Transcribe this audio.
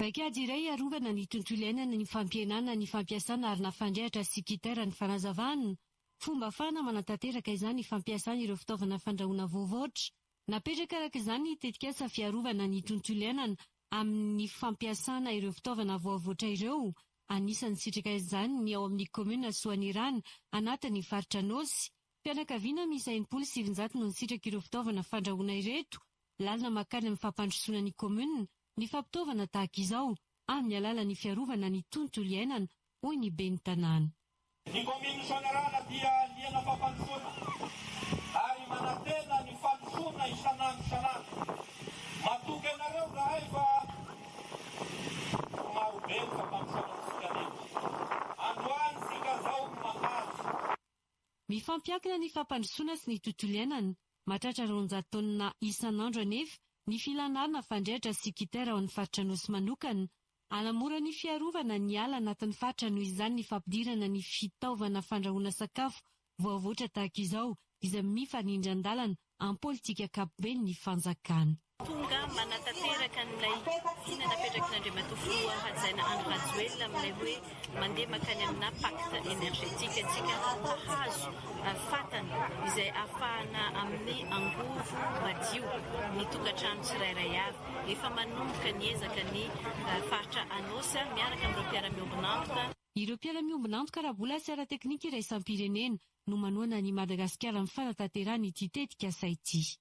Paikady iray hiarovana ny tontolo iainana ny fampihenana ny fampiasana arina fandrehitra sy gitara ny fanazavana. Fomba ahafahana manatanteraka izany ny fampiasana ireo fitaovana fandrahoana voavoatra. Napetraka araka izany ny tetikasa fiarovana ny tontolo iainana amin'ny fampiasana ireo fitaovana voavoatra ireo. Anisan'ny nisitraka izany ny ao amin'ny kaominina Soanierana, anatin'ny faritra Anôsy. Fianakaviana miisa 960 no nisitraka ireo fitaovana fandrahoana ireto. Lalana mankany amin'ny fampandrosoana ny kaominina ny fampitaovana tahaka izao amin'ny alalan'ny fiarovana ny tontolo iainana, hoy ny ben'ny tanàna. Ny kaominin'i Soanierana dia liana fampandrosoana ary manantena ny fandrosoana isan'andro isan'andro. Matoky anareo izahay fa ho marobe ny fampandrosoana antsika rehetra. Androany isika izao no mahazo. Mifampiankina ny fampandrosoana sy ny tontolo iainana. Mahatratra 200 taonina isan'andro anefa ny filana arina fandrehitra sy gitara ao amin'ny faritra Anôsy manokana. Hanamora ny fiarovana ny ala anatin'ny faritra noho izany ny fampidirana ny fitaovana fandrahoana sakafo voavoatra tahaka izao izay mifanindran-dalana amin'ny politika ankapoben'ny fanjakana. Tonga manatanteraka an'ilay vina napetrakin'Andriamatoa Filoha hajaina Andry Rajoelina amin'ilay hoe mandeha mankany amina pacte énergétique antsika hahazo fatana izay ahafahana amin'ny angovo madio ny tokantrano tsirairay avy. Efa manomboka ny ezaka ny faritra Anôsy miaraka amin'ireo mpiara-miombon'antoka. Ireo mpiara-miombon'antoka ara-bola sy ara-teknika iraisam-pirenena no manohana an'i Madagasikara amin'ny fanatanterahana ity tetikasa ity.